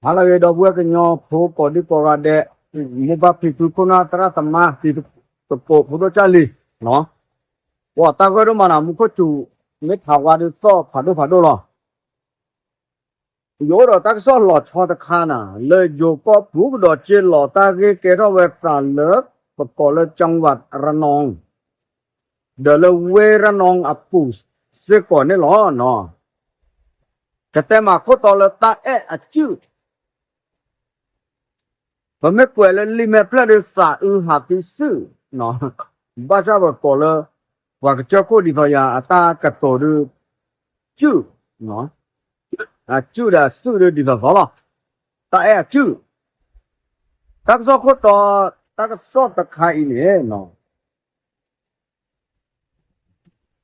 ဟါလၢအဂ့ၤ ဒီပုၢ်ဝဲၢ်ကညီဖိကိးဒံကိးဂၤဒဲး, မိၢ်ပၢ်ဖံဖုခိၣ်နၢ်သရၣ်သမါ တံၤသကိးဖိဒိၣ်ကၢ်လံၤ, ပှၤတၢ်ဂိၢ်ဒိၣ်မးန့ၣ် မူခိၣ်စူၤ မ့ၢ်ဖးဝါဒုးသီၣ်ဖးဒိၣ်ဖးဒိၣ်လီၤ. ယအိၣ်ဒီးတၢ်ကစီၣ်လီၤဆီတခါန့ၣ် လၢယိၤကီၢ်ပူၤကဒီးက့ၤလီၤတၢ်ဂ့ၢ်ကဲထီၣ်ဝဲသးလၢ ပကိးလၢ จังหวัดระนอง ဒီးလၢဝ့ၢ်ရနီအပူၤစ့ၢ်ကီးန့ၣ်လီၤ. ကတဲမးခိၣ်တီလၢတၢ်အဲၣ်အစုၣ် ပမ့ၢ်ကွဲးလၢလံာ်မဲာ်ဖျၢၣ်ဒီး စးအုဟးသံစုၣ်, ဘၣ်ဆၣ်ပကိးလၢ ပှၤကစၢၢ်ခိၣ်ဒ်သိးယၤအတၢ်ကတိၤဒီး စုၣ်, အစုၣ်ဒီးအစုၣ်ဒီးဒ်သိးသိးလီၤ. တၢ်အဲၣ်အစုၣ်, တၢ်ကစီၣ်ခိၣ်တီ တၢ်ကစီၣ်တခါအံၤန့ၣ်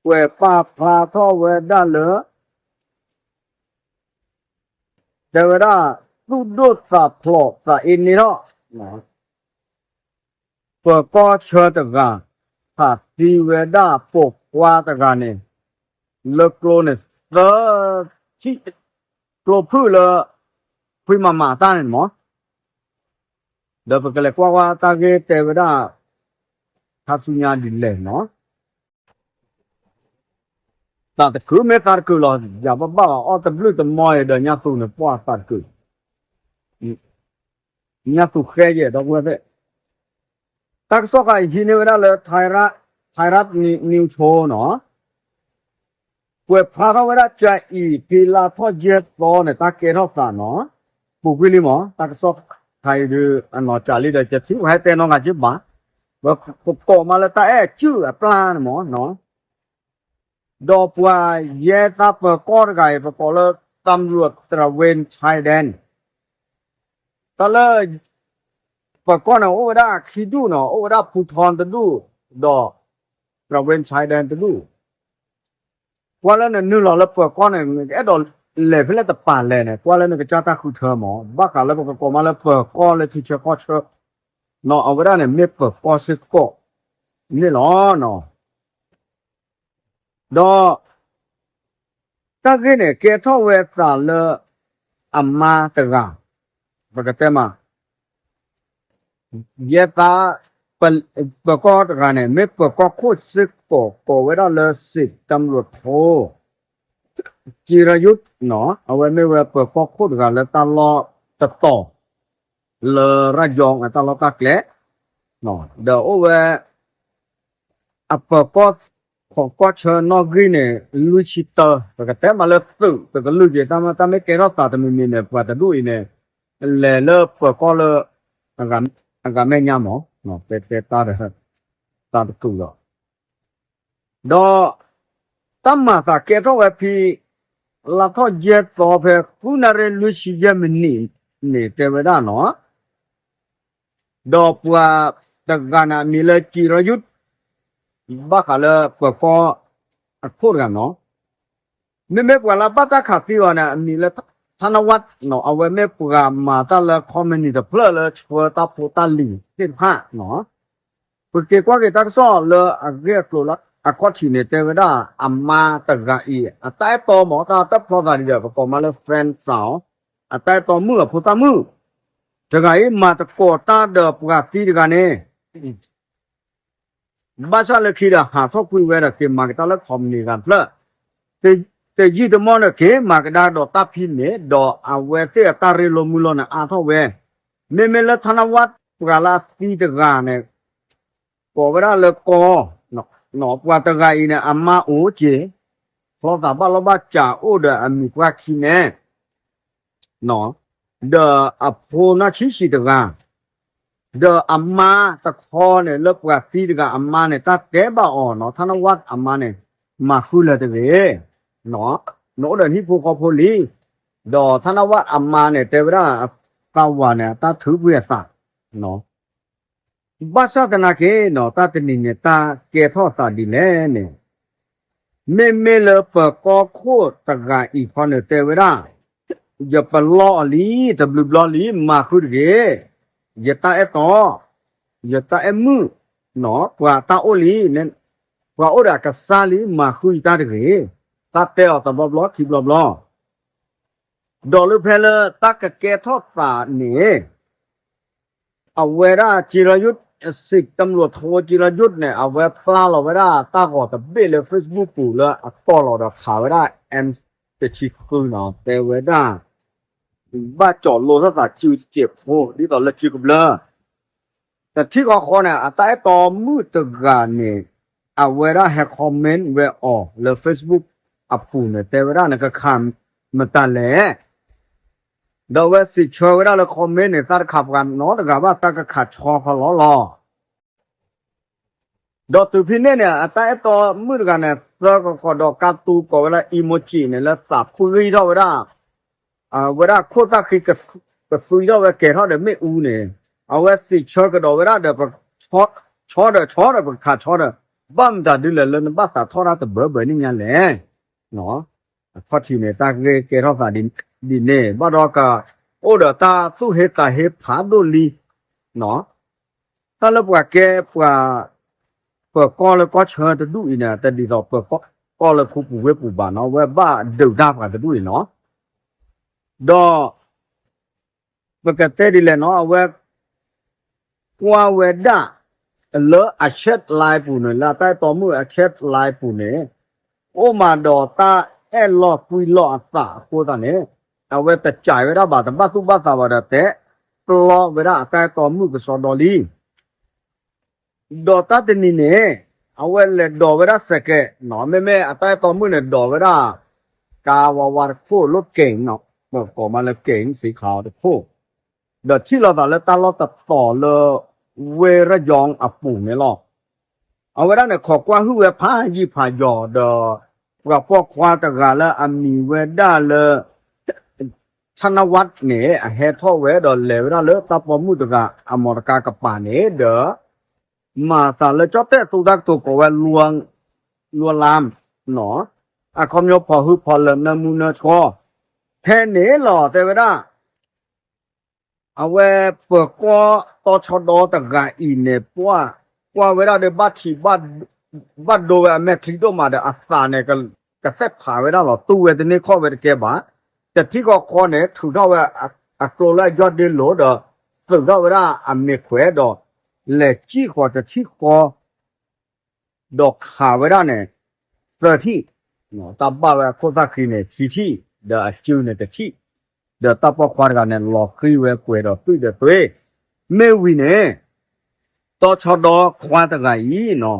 ကွဲးပာ်ဖျါထီၣ်ဝဲဒၣ်လၢ တဲဝဲဒၣ် သူၣ်ဒိၣ်သးဖျိးသးအ့န့ၢ်ထီၣ် ပၢၤကီၢ်ဆၢတဂၤ ဟးသံဝဲဒၣ်ပိာ်ခွါတဂၤန့ၣ် လၢကျိန့ၣ် သၢထံၣ် ကျိဖုၣ်လၢ ဖှံမၤမၤတၢ်န့ၣ်မး ဒီးပကလဲၤကွၢ်ဝဲတၢ်ဂ့ၢ်တဲဝဲဒၣ် ခါဆူညါဒ်လဲၣ်နီၤ. သးတကုာ်မ့ၢ်သးတကုာ်လီၤ, ယၤဘၣ်ဘၣ်အီၣ်တဘျုးတမီၢ်အံၤဒီးညၣ်သူန့ၣ်ပှၢ်သးတကုာ်, ညၣ်သူဃဲယဲၢ်ဒီပုၢ်ဝဲၢ်သ့ၣ်, တၢ်ကစီၣ်ခါအံၤဟံးန့ၢ်ဝဲဒၣ်လၢ Thai Rat News Show နီၤ. ကွဲးဖျါထီၣ်ဝဲဒၣ်ကၠၤအံၤ ဖဲလါထီၣ်ယဲၢ်သီန့ၣ် တၢ်ကဲထီၣ်သးနီၤ, ပူၤကွံာ်လံမး တၢ်ကစီၣ်ခါအံၤဒုး အနီၢ်ကၠးလံဒီး ကထံၣ်ပှၤဟဲတဲနီၢ်ဂၤက့ဘၣ်, ပကိးမးလၢတၢ်အဲၣ်အစုၣ်အပျၢ်န့ၣ်မးနီၤ. ဒီးပှၤယဲၢ်သးပၢၤကီၢ်တဂၤအံၤ ပကိးလၢ ตำรวจตระเวนชายแดน တၢ်လၢ ပၢၤကီၢ်န့ၣ် အိၣ်ဝဲဒၣ်ခံဒူၣ်နီၤ, အိၣ်ဝဲဒၣ် ภูธร တဒူၣ်, ဒီး ตระเวนชายแดน တဒူၣ်, ကွၢ်လၢနနုာ်လီၤလၢပၢၤကီၢ်န့ၣ် နကအဲၣ်ဒိးလဲၤဖဲလဲၣ်တပၤလဲၣ်န့ၣ် ကွၢ်လၢနကစၢ်တၢ်ဃုထၢမး, ဘၣ်ဃးလၢပကကိးမးလၢပၢၤကီၢ်လၢထံဆၢကီၢ်ဆၢ နီၤ, အဝဲဒၣ်န့ၣ်မ့ၢ်ပၢၤကီၢ်စ့ၢ်ကီးန့ၣ်လီၤ. ဒီး တၢ်ဂ့ၢ်န့ၣ် ကဲထီၣ်ဝဲသးလၢ အမါတဂၤ, ပကတဲမး ယဲသး ပၢၤကီၢ်တဂၤန့ၣ် မ့ၢ်ပၢၤကီၢ်ခိၣ်စ့ၢ်ကီး ကိးဝဲဒၣ်လၢ สิบตำรวจโท จิรายุทธ နီၤ, အဝဲမ့ၢ်ဝဲပၢၤကီၢ်ခိၣ်တဂၤလၢတၢ်လီၢ်တတီၤ လၢရၢယီၤအတၢ်လီၢ်တၢ်ကျဲ, ဒီးအိၣ်ဝဲ အပၢၤကီၢ် ခိးကီၢ်ဆၢနီၣ်ဂံၢ်န့ၣ် လွံၢ်ဆံတၢ, ပကတဲမးလၢသုးတကလုာ်က့ၤ တၢ်မ့ၢ်ကဲထီၣ်သးတမံၤမံၤန့ၣ် ပှၤတဒူၣ်အံၤန့ၣ် လဲၤလၢပၢၤကီၢ်လၢ အဂၤမဲာ်ညါမး, တဲတဲတၢ်ဒီး တၢ်တတူၢ်လီၤ. ဒီး တၢ်မၤသးကဲထီၣ်ဝဲဖဲ လါထီၣ်ယဲၢ်သီဖဲ ဃုနၣ်ရံၣ်လွံၢ်ဆံယဲၢ်မံးနံးန့ၣ် တဲဝဲဒၣ်နီၤ, ဒီးပှၤတဂၤန့ၣ် အမံၤလၢ จิรายุทธ ဘၣ်ဃးလၢပၢၤကီၢ်အခိၣ်တဂၤနီၤ, မ့မ့ၢ်ပှၤလၢဘၣ်တၢ်ခးသံအီၤန့ၣ် အမံၤလၢ ธนวัฒน์ နီၤ, အဝဲမ့ၢ်ပှၤမၤတၢ်လၢ ခီပနံၣ်တဖျၢၣ်လၢဆှၢတၢ်ဖိတၢ်လံၤသ့ၣ်တဖၣ်နီၤ. ပက့ၤကွၢ်က့ၤတၢ်ကစီၣ်လၢအဂ့ၢ်အကျိၤလၢအခီၣ်ထံးန့ၣ် တဲဝဲဒၣ် အမါတဂၤအံၤ အတၢ်အဲၣ်တီမး တၢ်တၢ်ဖျီသးဒ်ဒီး ပကိးမးလၢ friend သးအီၤ, အတၢ်အဲၣ်တီမုၣ်အဖိသၣ်မုၣ် တဂၤအံၤ မၤသကိးတၢ်ဒီးပှၤသံတဂၤန့ၣ် ဘၣ်ဆၣ်လၢခံဒီး ဟးထီၣ်ကွံာ်ဝဲဒီး က့ၤမၤကဒါလၢ ခီပနံၣ်ဂၤတဖျၢၣ်, တယံာ်တမီၢ်န့ၣ် က့ၤမၤကဒါဒီးတၢ်ဖံးန့ၣ် ဒီးအဝဲသ့ၣ်အတၢ်ရ့လိာ်မုာ်လိာ်န့ၣ် အါထီၣ်ဝဲ, မ့မ့ၢ်လၢ ธนวัฒน์ ပှၤလၢအသံတဂၤန့ၣ် ကိးဝဲဒၣ်လၢကီ, ပှၤတဂၤအံၤန့ၣ် အမါအိၣ်က့ၤ, ဖျီသးဘၣ်လီၢ်ဘၣ်စးအိၣ်ဒီးအမံၤပှၢ်ခံန့ၣ် ဒီးအဖိနီၢ်ဆံးဆံးတဂၤ, ဒီးအမါတခီန့ၣ် လၢပှၤသံတဂၤအမါန့ၣ် တၢ်တဲဘၣ်အီၤနီၤ, ธนวัฒน์ အမါန့ၣ် မၤဃုလၢၤတဂ့ၤ, နအိၣ်ဒီးနဟံၣ်ဖိဃီဖိလံ, ဒီး ธนวัฒน์ အမါန့ၣ် တဲဝဲဒၣ် သးဝၤန့ၣ် တၢ်ထုးကွံာ်အသး ဘၣ်ဆၣ်သနာ်က့နီၤ တၢ်တနံၤန့ၣ် တၢ်ကဲထီၣ်သးဒ်လဲၣ်န့ၣ်, မ့မ့ၢ်လၢပၢၤကီၢ်ခိၣ်တဂၤအံၤခီန့ၣ် တဲဝဲဒၣ်, ယပလီၢ်အီၤလံ တဘျုးဘျီလံ မၤဃုတဂ့ၤ, ယတၢ်အဲၣ်တီ, ယတၢ်အဲၣ်မုၣ်, ပှၤတၢ်အိၣ်လံ, ပှၤအိၣ်ဒီးအကစၢ်လံ မၤဃုယတၢ်တဂ့ၤ, တၢ်တဲအီၤတဘျီဘျီခံဘျီဘျီ ဒီးလၢဖဲလၢတၢ်ကကဲထီၣ်သးန့ၣ် အဝဲဒၣ် จิรายุทธ สิบตำรวจโท จิรายุทธ န့ၣ် အဝဲပျၢ်လီၤဝဲဒၣ်တၢ်ဂီၤတဘ့ၣ်လၢ Facebook ပူၤလၢအတီၢ်လီၤဒီးခးဝဲဒၣ် M တဆံဃုနီၤ တဲဝဲဒၣ် ဘၣ်ကၠီၤလိသၣ်သးစုတစဲးဖိ ဒ်သိးလၢစုကဘျၢ တထံၣ်ဃီဃီန့ၣ် အတၢ်အဲၣ်တီမုၣ်တဂၤန့ၣ် အဝဲဒၣ်ဟဲ comment ဝဲအီၤလၢ Facebook အပူၤန့ၣ် တဲဝဲဒၣ် နကခးမတၤလဲၣ်, ဒီးအဝဲစံးဆၢဝဲဒၣ်လၢ comment န့ၣ် သးတခးပှၤနီတဂၤဘၣ် သးကခးဆီခီလီၤလီၤ. ဒီးတုၤဖဲန့ၣ်န့ၣ် အတၢ်အဲၣ်တီမုၣ်တဂၤန့ၣ် သၢကီးကီးဒီးကါတူကီးဝဲလၢ emoji န့ၣ် လၢသးဖှံထီၣ်ဝဲဒၣ် အဝဲဒၣ်ခိၣ်သၣ်ဃံကသွံထီၣ်ဝဲကဲၤထီၣ်ဒီးမ့ၣ်အူန့ၣ် အဝဲစံးဆၢကဒီးဝဲဒၣ်ဒီး ပဆီဒီးဆီဒီးပကခးဆီဒီး ဘၣ်မတၤဒုလဲၣ်လၢနဘၣ်သးထီၣ်တၢ်တဘၢဘၢန့ၣ်ညါလဲၣ်. အခီၣ်ထံးန့ၣ် တၢ်ဂ့ၢ်ကဲထီၣ်သးဒ်န့ၣ် ဘၣ်ဒီးကအိၣ်ဒီးတၢ်သူၣ်ဟ့သးဟ့ဖးဒိၣ်လံ တၢ်လၢပှၤကဲပှၤ ပၢၤကီၢ်လၢကီၢ်ဆၢတဒူၣ်အံၤန့ၣ် တဒ်သိးပၢၤကီၢ်လၢခူပူၤဝ့ၢ်ပူၤဘၣ်နီၤ အဝဲဘၣ်ဒုးတၢ်ပှၤတဒူၣ်အံၤနီၤ. ဒီး ပကတဲဒ်လဲၣ်နီၤ အဝဲ ကွၢ်ဝဲဒၣ် လၢအ chat line ပူၤန့ၣ် လၢအတၢ်အဲၣ်တီမုၣ်အ chat line ပူၤန့ၣ် အိၣ်မးဒီးတၢ်အဲၣ်လီၤကွံလီၤအသးအဃိသတးန့ၣ် အဝဲတစဲးဝဲဒၣ်ဘၣ် တဘၣ်သူၣ်ဘၣ်သးဘၣ်ဒီး တဲပျီဝဲဒၣ်အတၢ်အဲၣ်တီမုၣ်ကစီဒီလံ ဒီးတၢ်တနံၤန့ၣ် အဝဲလဲၤဒိးဝဲဒၣ်စဲးကဲးနီၤ မ့မ့ၢ်အတၢ်အဲၣ်တီမုၣ်န့ၣ် ဒိးဝဲဒၣ် ကါဝါဝါတခိၣ်လၢက့ၤနီၤ ပကိးမးလၢက့ၤစ့ခါတခိၣ် ဒီးထံၣ်လိာ်သးလၢတၢ်လီၢ်တတီၤလၢ ဝ့ၢ်ရယီၤအပူၤန့ၣ်လီၤ. အဝဲဒၣ်န့ၣ် ခိးကွၢ်ဟုၣ်ဝဲဖးယံာ်ဖးယီၤဒီး ပှၤပိာ်ခွါတဂၤလၢအမံၤဝဲဒၣ်လၢ ထနဝးန့ၣ် အဟဲထီၣ်ဝဲဒီးလဲၤဝဲဒၣ်လၢတၢ်ပိာ်မုၣ်တဂၤအမိၢ်တကါကပၤန့ၣ်ဒီး မၤသးလၢကၠီၣ်တဲၣ်သူတၢ်ကတိၤကိးဝဲ လဝ်လၢ် အခီပညီဖီၣ်ဟုၣ်ဖီၣ်လၢာ်နၢမူနၢဆှီ ဖဲန့ၣ်လီၤ တဲဝဲဒၣ် အဝဲပၢၤကီၢ်တီၤဆီဒီတဂၤအံၤန့ၣ် ပှၢ်ကွၢ်ဝဲဒၣ်ဒီးဘၣ်ထံး ဘၣ်ဒိဝဲအမဲာ်ချံဒိၣ်မးဒီးအသးန့ၣ် ကသဲၣ်ဖးဝဲဒၣ်လီၤ တူၢ်ဝဲတန့ၢ်ခီၣ်ဝဲတကဲဘၣ်. တထံၣ်ဃီဃီန့ၣ် ထုးထီၣ်ဝဲအကျိလၢအယီၢ်ဒ့လိၤဒီး သုးထီၣ်ဝဲဒၣ်အမဲာ်ခွဲးဒီး လဲၤစံၣ်ဃီၤတထံၣ်ဃီ ဒီးခးဝဲဒၣ်န့ၣ် သၢထံၣ်, တၢ်ဘၣ်ဝဲအခိၣ်သၣ်ဃံန့ၣ် ခံထံၣ်, ဒီးအစုန့ၣ်တထံၣ်, ဒီးတၢ်ပိာ်ခွါတဂၤန့ၣ် လီၤဃံၤဝဲကွဲၤဒီးသွံၣ်ဒီးသွ့, မ့ၢ်ဝံၤန့ၣ် တီၤဆီဒီခွါတဂၤအံၤနီၤ,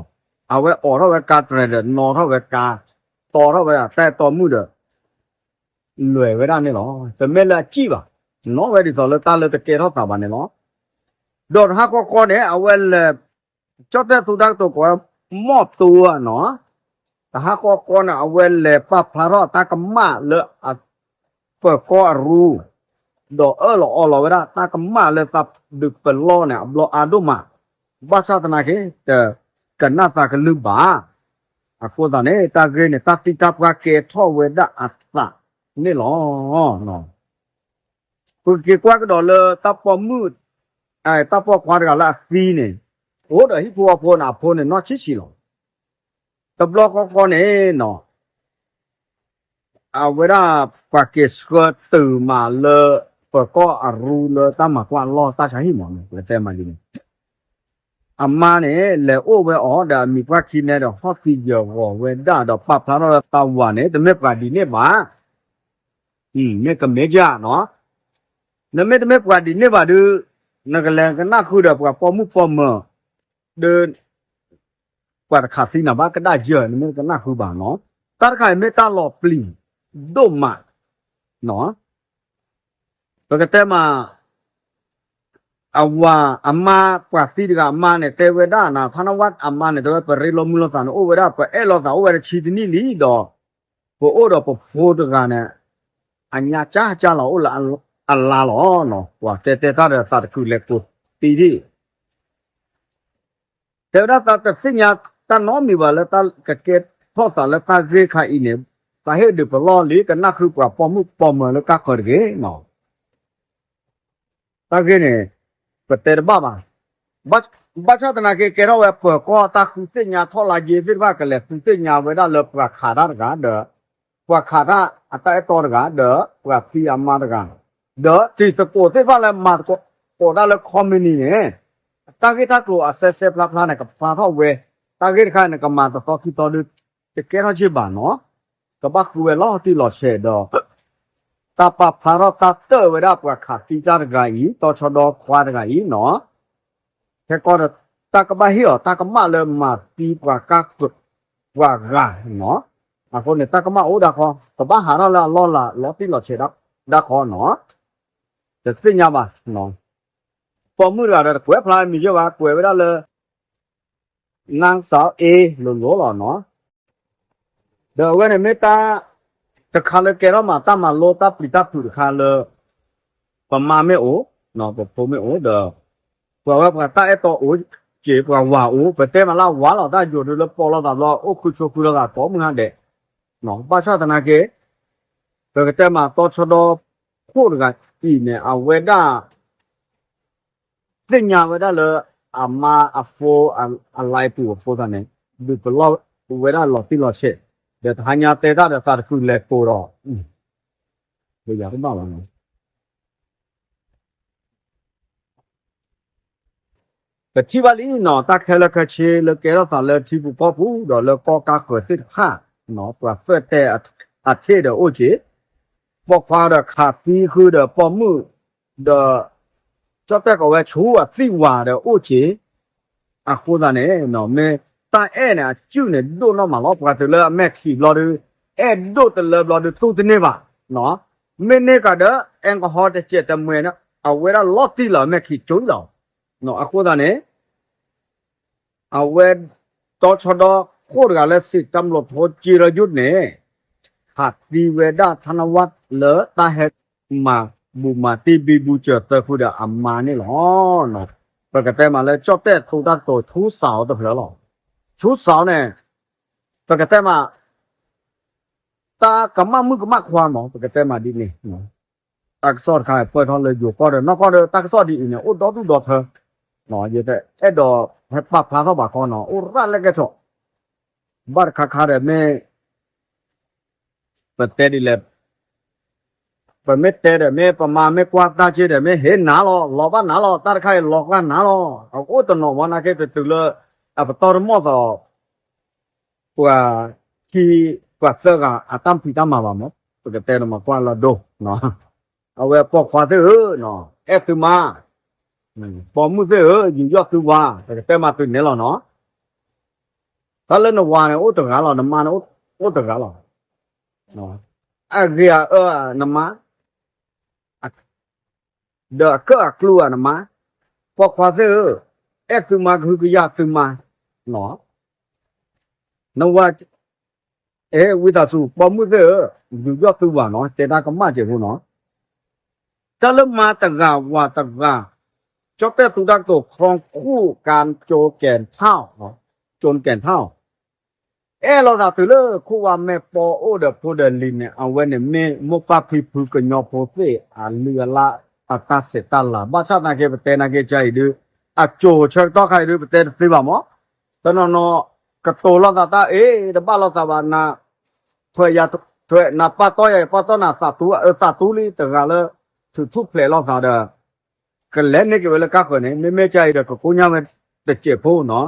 အဝဲအိးထီၣ်ဝဲကါတြဲၤဒီးနီၣ်ထီၣ်ဝဲကါ, တီထီၣ်ဝဲဒၣ်တၢ်အဲၣ်တီမုၣ်ဒီး လဲၤဝဲဒၣ်န့ၣ်လီၤ. တမ့ၢ်လၢအစံၣ်ဘၣ်, နီၣ်ဝဲဒ်သိးလၢတၢ်လၢတကဲထီၣ်သးဘၣ်န့ၣ်လီၤ. ဒီးတဟါဃီဃီန့ၣ် အဝဲလဲၤ ကၠီၣ်တဲၣ်သူတၢ်ကတိၤကိးဝဲ မီၢ်တူနီၤ, တဟါဃီဃီန့ၣ် အဝဲလဲၤပာ်ဖျါထီၣ်တၢ်ကမၣ်လၢအ ပၢၤကီၢ်အရူ, ဒီးအၢၣ်လီၤအီလီၤဝဲဒၣ်တၢ်ကမၣ်လၢသးဒုးပလီၢ်န့ၣ် အဘျီအါဒိၣ်မး, ဘၣ်ဆၣ်သနာ်က့ တကနၣ်သးကလုၢ်ဘၣ်. အဃိသတးန့ၣ် တၢ်ဂ့ၢ်န့ၣ် တၢ်သံတၢ်ပှၢ်ကဲထီၣ်ဝဲဒၣ်အသးန့ၣ်လီၤ. ပက့ၤကွၢ်ကဒီးလၢတၢ်ပိာ်မုၣ်, တၢ်ပိာ်ခွါတဂၤလၢအသံန့ၣ်, အိၣ်ဒီးဟံၣ်ဖိဃီဖိန့ၣ် အဖိန့ၣ်နီၢ်ဆံးဆံးလီၤ. တဘျီဃီဃီန့ၣ်နီၤ, အဝဲဒၣ်ပှၤက့ၤဆှၢတုၤမးလၢ ပၢၤကီၢ်အရူလၢတၢ်မၤကွၢ်အလီၢ်တၢ်ဆါဟံၣ်မးန့ၣ် ပကတဲမးဒ်န့ၣ်, အမါန့ၣ် လဲၤအိၣ်ဝဲအီၤဒီးအမံၤပှၢ်ခံနဲဒီးဟီၣ်သံယၢၤဂီၤဝဲဒၣ်ဒီးပာ်ဖျါထီၣ်လၢသးဝၤန့ၣ် တမ့ၢ်ပှၤဒ်န့ၣ်ဘၣ်. မ့ၢ်ကမ့ၢ်ယၤနီၤ, နမ့ၢ်တမ့ၢ်ပှၤဒ်န့ၣ်ဘၣ်ဒီး နကလဲၤကနၣ်ဃုာ်ဒီးပှၤပိာ်မုၣ်ပိာ်မၢၤ, ဒီး ပှၤတခးသံနၤဘၣ်ကဒၣ်ယဲၢ် နမ့ၢ်ကနၣ်ဃုာ်ဘၣ်နီၤ, တၢ်တခါအံၤမ့ၢ်တၢ်လီၤပျံၤဒိၣ်မးနီၤ, ပကတဲမး အဝၤ အမါ ပှၤသံတဂၤအမါန့ၣ် တဲဝဲဒၣ်နၤ ထါနဝၣ်အမါန့ၣ် တဲဝဲ ပရ့လိာ်မုာ်လိာ်သးန့ၣ် အိၣ်ဝဲဒၣ် ပအဲၣ်လိာ်သးအိၣ်ဝဲဒၣ်ဆံတနံၣ်လံဒီး ပအိၣ်ဒီးပဖိတဂၤန့ၣ် အညါကၢ်ကၢ်လီၤအိၣ်လၢအလါလီၤနီၤ, ပှၤတဲတဲတၢ်ဒီးသးတခုးလဲၤကိးသံဒံး တဲဝဲဒၣ်သးတသ့ၣ်ညါတၢ်နီတမံၤဘၣ်လၢတၢ်ကကဲထီၣ်သးလၢတၢ်ဂ့ၢ်ခါအံၤန့ၣ်, သးဟ့ၣ်ဒုးပလီၢ်လံ ကနၣ်ဃုာ်ပှၤပိာ်မုၣ်ပိာ်မၢၤလၢကါဃၢၤတဂ့ၤနီၤ. တၢ်ဂ့ၢ်န့ၣ် ပတဲတဘၣ်ဘၣ်. ဘၣ်ဆၣ်သနာ်က့ ကဲထီၣ်ဝဲပၢၤကီၢ်တၢ်ဃုသ့ၣ်ညါထီၣ်လါယ့သ့ၣ်တဖၣ် ကလဲၤဃုသ့ၣ်ညါဝဲဒၣ်လၢပှၤခးတၢ်တဂၤဒီး ပှၤခးတၢ်အတၢ်အဲၣ်တီတဂၤ ဒီးပှၤသံအမါတဂၤ, ဒီးတံၤသကိးသ့ၣ်တဖၣ်လၢမၤသကိးတၢ်လၢ ခီမံနံၤ န့ၣ်, တၢ်ဂ့ၢ်တၢ်ကျိၤအစဲးစဲးဖျါဖျါန့ၣ် ကဖျါထီၣ်ဝဲ, တၢ်ဂ့ၢ်တခါန့ၣ် နကမၤတသီခံသီဒီး တကဲထီၣ်က့ဘၣ်နီၤ, ကဘၣ်ဃုဝဲလီၤတံၢ်လီၤဆဲးဒီး တၢ်ပာ်ဖျါထီၣ်တၢ်တၢၢ်ဝဲဒၣ်ပှၤခးသံတၢ်တဂၤအံၤ တီၤဆီဒီခွါတဂၤအံၤနီၤ, ခဲကီဒီး တၢ်ကဘၣ်ဟ့ၣ်အီၤ တၢ်ကမၣ်လၢမၤသံပှၤကါဃၢၤပှၤဂၤနီၤ, အဃိန့ၣ် တၢ်ကမၣ်အိၣ်ဒၣ်ခီ, ကဘၣ်ဟးထီၣ်လၢအလီၢ်လၤလီၤတံၢ်လီၤဆဲးဒၣ်ခီနီၤ, တသ့ၣ်ညါဘၣ်, ပိာ်မုၣ်တဂၤဒီးတကွဲးဖျါမံၤယဲၢ်ဘၣ် ကွဲးဝဲဒၣ်လၢ နၢ်စၢ်အ့လိၤလိၤလီၤနီၤ, ဒီးအဝဲန့ၣ်မ့ၢ်တၢ်တခါလၢကဲထီၣ်မး တၢ်မၤလိတၢ်ပျံၤတၢ်ဖုးတခါလၢ ပမါမ့ၢ်အိၣ်, ပဖိမ့ၢ်အိၣ်ဒီး ပှၤဝဲပှၤတၢ်အဲၣ်တီအိၣ်က့ၤ ပှၤဝၤအိၣ် ပတဲမးလၢအဝၤလီၤ တၢ်ယိၤဒုးလၢပိာ်လိာ်သးဘျီ အိၣ်ဃုဆိဃုလိာ်သးကိးမုၢ်ဟါဒဲး, ဘၣ်ဆၣ်သနာ်က့ ပကတဲမးတီၤဆီဒီခိၣ်တဂၤအံၤန့ၣ် အဝဲဒၣ် သ့ၣ်ညါဝဲဒၣ်လၢ အမါအဖိ အလါအပူၤအဃိသတးန့ၣ် ဒုးပလီၢ်ဝဲဒၣ်လီၤတံၢ်လီၤဆဲး, ဒီးတဟါညါတဲတၢ်ဒီးသးတကုာ်လဲၤကိးဒီး ပယၤတဘၣ်ဘၣ်နီၤ, ပထံၣ်ဘၣ်လံနီၤ တၢ်ခဲလၢာ်ခဲဆ့လၢကဲထီၣ်သးလၢထံပူၤကီၢ်ပူၤ ဒီးလၢကီၢ်ကါဃၢၤသ့ၣ်တဖၣ်, ပှၤသၢတဲာ်အထ့ၣ်ဒီးအိၣ်က့ၤ, ပိာ်ခွါဒီးခးသံဃုာ်ဒီးပိာ်မုၣ်, ဒီး ကၠီၣ်တဲၣ်ကိးဝဲဆူအသံၣ်ဝၤဒီးအိၣ်က့ၤ, အဃိသတးန့ၣ် မ့ၢ်တၢ်အဲၣ်န့ၣ် အစုၣ်န့ၣ်ဒိၣ်နီၢ်မးလီၤ ပှၤတုၤလၢအမဲာ်ခံးဘျီဒုး, အဲၣ်ဒိၣ်တလၢဘျီဒုး တူၢ်တန့ၢ်ဘၣ်, မ့ၢ်န့ၢ်ကဒီး အဲလ်ကဟိတစဲးတမှဲၤန့ၣ် အဝဲဒၣ်လီၤတံၢ်လီၤအမဲာ်ခံးကၠိလီၤ, အဃိသတးန့ၣ် အဝဲ တီၤဆီဒီခိၣ်တဂၤလၢစံးတၢ်မလိာ်ဖိက့ရယုၢ်န့ၣ် ခးသံဝဲဒၣ်ထါနဝၣ်လၢတၢ်ဟဲမၤဘူၣ်မၤတံၢ်ဘံဘူစၢၤသၢဃုာ်ဒီးအမါန့ၣ်လီၤ. ပကတဲမးလၢကၠီၣ်တဲၣ်သူတၢ်ကတိၤဆူစးအီၤတဖျၢၣ်လီၤ. ဆူစးအီၤန့ၣ် ပကတဲမး တၢ်ကမၣ်မုၣ်ကမၣ်ခွါမး ပကတဲမးဒ်န့ၣ် တၢ်ကစီၣ်တခါ ပၢၢ်ထီၣ်လၢယိၤကီၢ်ဒီးနီၢ်ကီၢ်ဒီး တၢ်ကစီၣ်ဒ်အံၤန့ၣ် အိၣ်ဒီဒူၣ်ဒီထၢ, ယတအဲၣ်ဒိးဟဲပာ်ဖျါထီၣ်ဘၣ်ခီနီၤ အိၣ်ရၣ်လၢကဲထီၣ်, ဘၣ်တခါခါဒီးမ့ၢ် ပတဲဒ်လဲၣ်, ပမ့ၢ်တဲဒီးမ့ၢ်ပမၤမ့ၢ်ကွၢ်တၢ်က့ဒီး မ့ၢ်ဟ့ၣ်နၤလီၤ လီၤဘၣ်နၤလီၤ တၢ်တခါအံၤလီၤကွၢ်နၤလီၤ အအိၣ်တနီၤဝဲနာ်က့ တတုၤလၢ အပတီၢ်တမီၢ်သီး ပှၤခံ ပှၤသၢဂၤအတၢ်ဖံးတၢ်မၤဘၣ်မး ပကတဲန့ၣ်မးကွၢ်လီၤဒိၣ်, အဝဲပိာ်ခွါသ့ၣ်ဧၢ, အဲၣ်သုမါ, ပိာ်မုၣ်သ့ၣ်ဧၢ, ယူးယီၣ်သုဝၤ, ပကတဲမးတုၤန့ၣ်လီၤနီၤ, တၢ်လၢနဝၤန့ၣ်အိၣ်တဂၤလီၤ နမါန့ၣ်အိၣ်တဂၤလီၤ, အဂ့ၤအအၢနမါ ဒီးအကၢၣ်အကျူဧါနမါ, ပိာ်ခွါသ့ၣ်ဧၢ, အဲၣ်သုမါကဟုကယာ်သုမါ, နဝၤ, အဲၣ်ဝံသးစူၤ ပိာ်မုၣ်သ့ၣ်ဧၢ, ယူးယီၣ်သုဝၤနီၤ တဲတၢ်ကမၣ်စဲးဖိနီၤ, တၢ်လၢမါတဂၤဝၤတဂၤ, ကၠီၣ်တဲၣ်သူတၢ်ကတိၤ ခီဃူကၢ်ကၠိကဲၤထီၣ်, ကၠိကဲၤထီၣ် အဲၣ်လိာ်သးတုၤလၢခိၣ်ဝါမဲာ်ပီအိၣ်ဒီးဖိဒီးလံၤန့ၣ် အဝဲန့ၣ်မ့ၢ်မိၢ်ပၢ်ဖံဖုကညီဖိသ့ၣ်အလုၢ်အလၢ်အတၢ်ဆဲးတၢ်လၤ ဘၣ်ဆၣ်သနာ်က့ပတဲနာ်က့ကါအံၤဒုး, အကၠိၤဆၢကတီၢ်ခါအံၤဒုး ပတဲတသ့ဘၣ်မး, တနီၤနီၤ ကတိၤလိာ်သးတၢ်အ့ၣ် တဘၣ်လိာ်သးဘၣ်နၤ, ထွဲယၤထွဲနၤ ပာ်တီၢ်ယၤ ပာ်တီၢ်နၤ သးတူအၢသးတူလံ တဂၤလၢ ထုးထူၣ်ဖျဲးလိာ်သးဒီး ကလဲၤန့ၢ်က့ၤဝဲလၢကါဃၢၤန့ၣ် မ့မ့ၢ်ကါအံၤဒီးကကိညၢ်ဝဲတစဲးဖိနီၤ,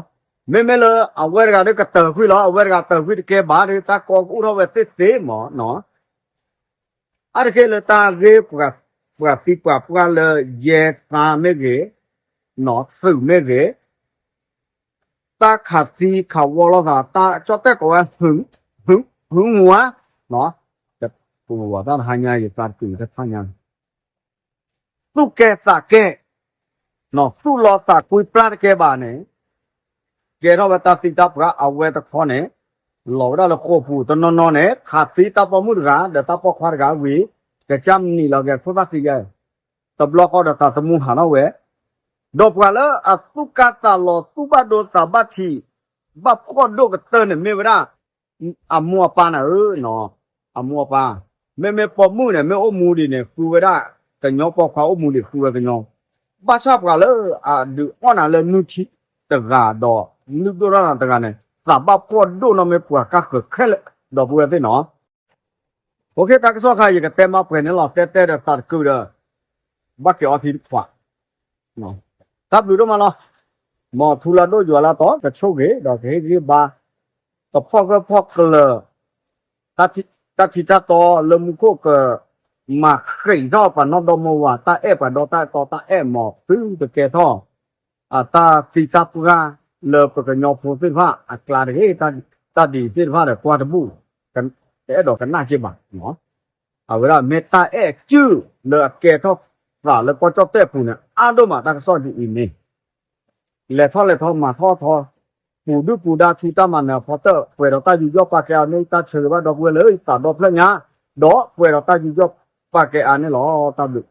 မ့မ့ၢ်လၢအဝဲတဂၤဒီးကတၢၢ်ကွံာ်လီၤ အဝဲတဂၤတၢၢ်ကွံာ်တကဲဘၣ်ဒီး တၢ်ကီကအိၣ်ထီၣ်ဝဲသ့ၣ်သ့မးနီၤ, အါတက့ၢ်လၢတၢ်ဂ့ၢ်ပှၤသံပှၤပှၢ်လၢယဲသးမ့ၢ်ဂ့ၤ, နီၤသုးမ့ၢ်ဂ့ၤ, တၢ်ခးသံခးဝီလိာ်သး တၢ်ကၠီၣ်တဲၣ်ကိးဝဲ ဟုၣ်, ဟုၣ်, ဟုၣ်ငူဧါ, နီၤ, ပဝဲတၢ်တဟါညါ ယသးတတုၤတဖၣ်ညါ သူၣ်ကဲသးကဲ, နီၤသူၣ်လီသးကွံပျၢ်တကဲဘၣ်န့ၣ်, ကဲထီၣ်ဝဲတၢ်သံတၢ်ပှၢ်အဝဲတခီန့ၣ်, လီၤဝဲဒၣ်လၢဃိာ်ပူၤ တနီၤနီၤန့ၣ် ခးသံတၢ်ပိာ်မုၣ်တဂၤ ဒီးတၢ်ပိာ်ခွါတဂၤဝံၤ, ကစၢ်မနံၤလီၤက့ၤခိၣ်သၣ်ခံယါ တဘျီဃီဒီးသးသမူဟးထီၣ်ဝဲ, ဒီးပှၤလၢအသူၣ်ကၢ်သးလီၤ သူၣ်ဘၣ်ဒိသးဘၣ်ထံး, ဘၣ်ဖှီၣ်ဒိၣ်ကတၢၢ်န့ၣ်မ့ၢ်ဝဲဒၣ် အမိၢ်အပၢ်န့ၣ်ဧၢ, အမိၢ်အပၢ်, မ့မ့ၢ်ပိာ်မုၣ်န့ၣ် မ့ၢ်အိၣ်မူဒံးန့ၣ် ဃုဝဲဒၣ်ကညီ ပိာ်ခွါအိၣ်မူဒံးဃုဝဲကညီ, ဘၣ်ဆၣ်ပှၤလၢအဒုးအီၣ်နၤလၢနုၢ်ထံတဂၤဒီး လုၢ်ဒိၣ်ထီၣ်နၤတဂၤန့ၣ် သးဘၣ်ဖှီၣ်ဒိၣ်နီၢ်မ့ၢ်ပှၤကၢ်ဃၢၤခဲလၢာ် ဒီပုၢ်ဝဲၢ်သ့ၣ်နီၤ တၢ်ကစီၣ်ခါ ယကတဲမၤပှဲၤန့ၣ်လီၤ. တဲတဲဒီးသးတကုာ်ဒီး ဘၣ်က့ၤအီထံတခွး, တၢ်ဘျုးဒိၣ်မးလီၤ. မ်ထူလၢဒိၣ်ယွၤလၢတီ ကဆိၣ်ဂ့ၤဒီးကဟ့ၣ်ဂံၢ်ဘါ ကဖီၣ်ဂၢၢ်ဖီၣ်ကျၢၤ တၢ်ထံတၢ်တီလၢမူခိၣ်က မၤဃံးထီၣ်ပှၤနီၢ်ဒီမါဝၤ တၢ်အဲၣ်ပှၤဒီတၢ်အဲၣ်တီ တၢ်အဲၣ်မၤသုတကဲထီၣ် အတၢ်သံတၢ်ပှၢ်လၢပကညီဖိသ့ၣ်တဖၣ်အကျါတဂ့ၤ. တၢ်ဒ်အံၤသ့ၣ်တဖၣ်ဒီးကွၢ်တဘူၣ် တအဲၣ်ဒိးကနၣ်က့ဘၣ်. အဝဲဒၣ်မ့ၢ်တၢ်အဲၣ်စုၣ်လၢအကဲထီၣ်သးလၢကီၢ်ကၠီၣ်တဲၣ်ပူၤန့ၣ် အါဒိၣ်မးတၢ်ကစီၣ်ဒ်အံၤန့ၣ် လဲၤထီၣ်လဲၤထီမၤထီၣ်ထီ ပူၤဒုၣ်ပူၤဒါဆူတၢ်မၤနၢၤအဖီတၢၣ် ပှဲၤဒီးတၢ်ယူးယီၣ်ပာ်ကဲအီၤန့ၣ် တၢ်ဆၢဂ့ၤဘၣ်ဒီပုၢ်ဝဲၢ်လၢသးဒီဖျၢၣ်ညါ ဒီးပှဲၤဒီးတၢ်ယူးယီၣ်ပာ်ကဲအါန့ၣ်လီၤ. တၢ်ဘျုး